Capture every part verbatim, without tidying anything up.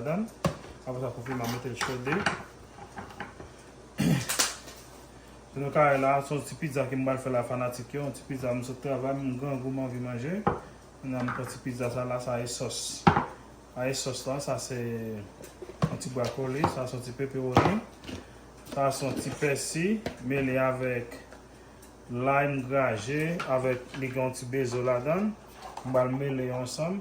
ladan. Apre sa, konfime m mete l chode. Se nou ka wè la, se yon ti pizza ke m pral fè la, fanatik yo. Yon ti pizza, m sot travay, m grangou, m anvi manje. Kounye a m pran ti pizza sa la, sa e sòs. Sa e sòs la, sa se yon ti bwakoli, sa se yon ti pepewoni. Sa se yon ti pèsi, mele avèk lay m graje, avèk li gen yon ti bezo ladan l. M pral mele yo ansanm.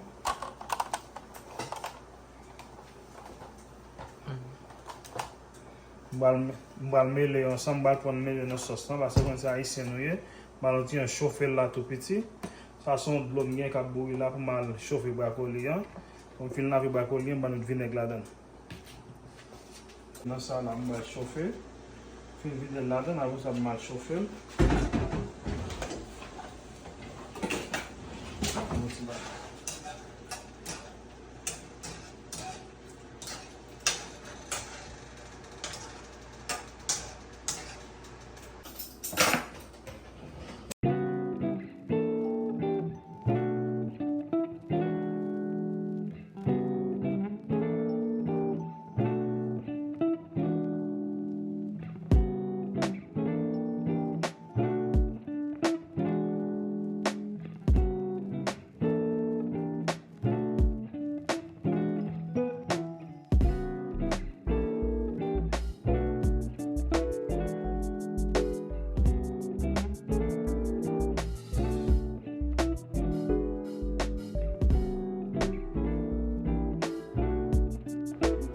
M pral, m pral mele yo ansanm, m pral pran mele nan sòs lan, paske ou konn se ayisyen nou ye. M pral yon ti jan chofe l la tou piti. Sa se yon dlo m gen k ap bouyi la pou m al chofe bwakoli an. Pou m fin lave bwakoli an, m pral met vinèg ladan l. Nan sa la, m pral chofe. Fin vide l ladan l, apre sa, m pral chofe l. Yon ti bagay.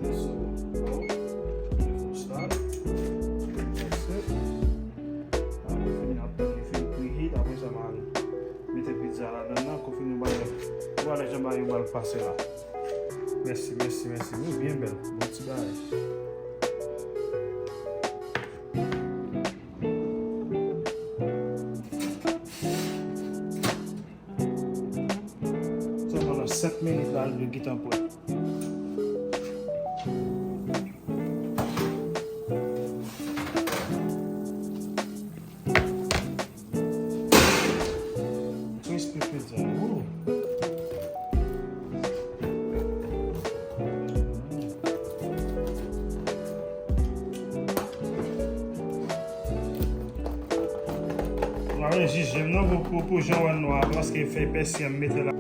Mete sou bò, mete sou start, next. Apre fini ap tann li fin preheat, apre sa m al mete pizza ladan nan, konfime nou ba yo, nou ba yo jan ba yo ba l pase la. Mèsi, mèsi, mèsi. Wi, byen bèl. Bon ti bagay. Sèlman nan sèt minit la, l dwe gentan prè. Crispy pizza. Ooh. Mwen jije m non pou, pou, pou jan wè nwa, paske fèy pèsi an m mete la.